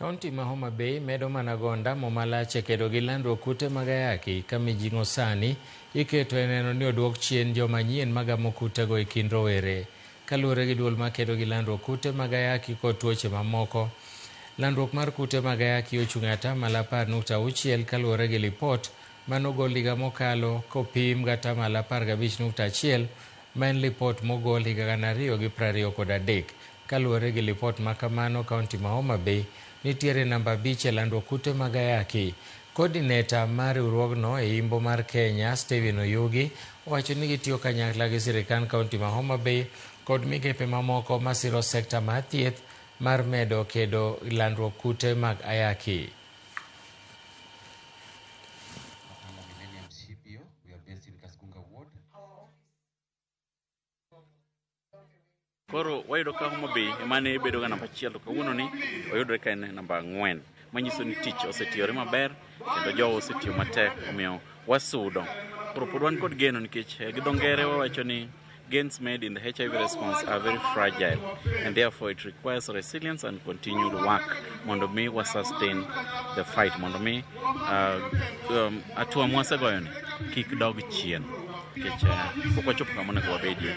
Kaunti ma Homa Bay medo mana go ondamo malach e kedo gi landruok kute mag ayaki ka mijing'o sani iketo e neno ni oduok chien joma nyien magamo kutego e kind rowere. Kaluwore gi duol makedo gi landruok kute mag ayaki kod tuoche mamoko, landruok mar kute mag ayaki ochung' e atamalo 10.6 kaluwore gi lipot manogol higa mokalo kopim gi atamalo 15.1 ma en lipot mogol higa 2023. Kaluwore gi lipot ma kamano, kaunti ma Homa Bay nitiere namba 5 e landruok kute mag ayaki. Coordinator mar riwruogno e imbo mar Kenya, Stephen Oyugi, owacho ni gitiyo kanyakla gi sirikand kaunti ma Homa Bay kod migepe mamoko masiro sekta mar thieth mar medo kedo landruok kute mag ayaki. Millennium CBO. We are based in Kasgunga Ward. Koro wayudo ka Homa Bay ema ne bedo ga namba 1 to kawuono ni oyudore ka en namba 4, manyiso ni tich osetiyore maber kendo jowa osetiyo matek, omiyo wasudo. Koro pod wan kod geno nikech gi dho ngere wawacho ni gains made in the HIV response are very fragile and therefore it requires resilience and continued work mondo mi wa sustain the fight, mondo mi hatua mwasegoyoni kik dog chien nikech pok wachopo kama onego wabedie.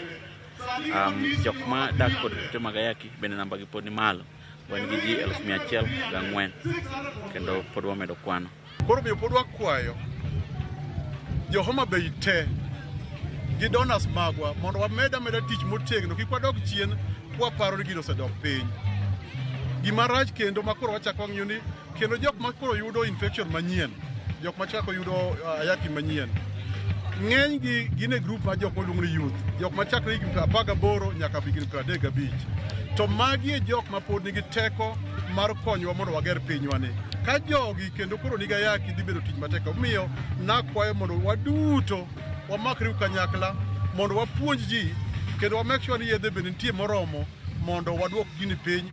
Jok ma dak kod kute mag ayaki bende namba gi pod ni malo, wan gi ji 104,000 kendo pod wamedo kwano. Koro miyo pod wakwayo jo Homa Bay te gi donors magwa mondo wamed ameda tich motegno, kik wadog chien kwaparo ni gino osedok piny. Gima rach kendo ma koro wachako wang'iyo ni kendo jok ma koro yudo infection manyien, jok ma chako yudo ayaki manyien, ng'eny gi gin e group mar jok maluongo ni youth, jok ma chakre higni 18 nyaka higni 35. To magi e jok ma pod nigi teko mar konyowa mondo wager pinywa ni. Ka jogi kendo koro nigi ayaki dhi bedo tich matek. Omiyo nakwayo mondo waduto wamakre kanyakla mondo wapuonj ji kendo wa make sure ni yedhe bende nitie moromo mondo waduok gini piny.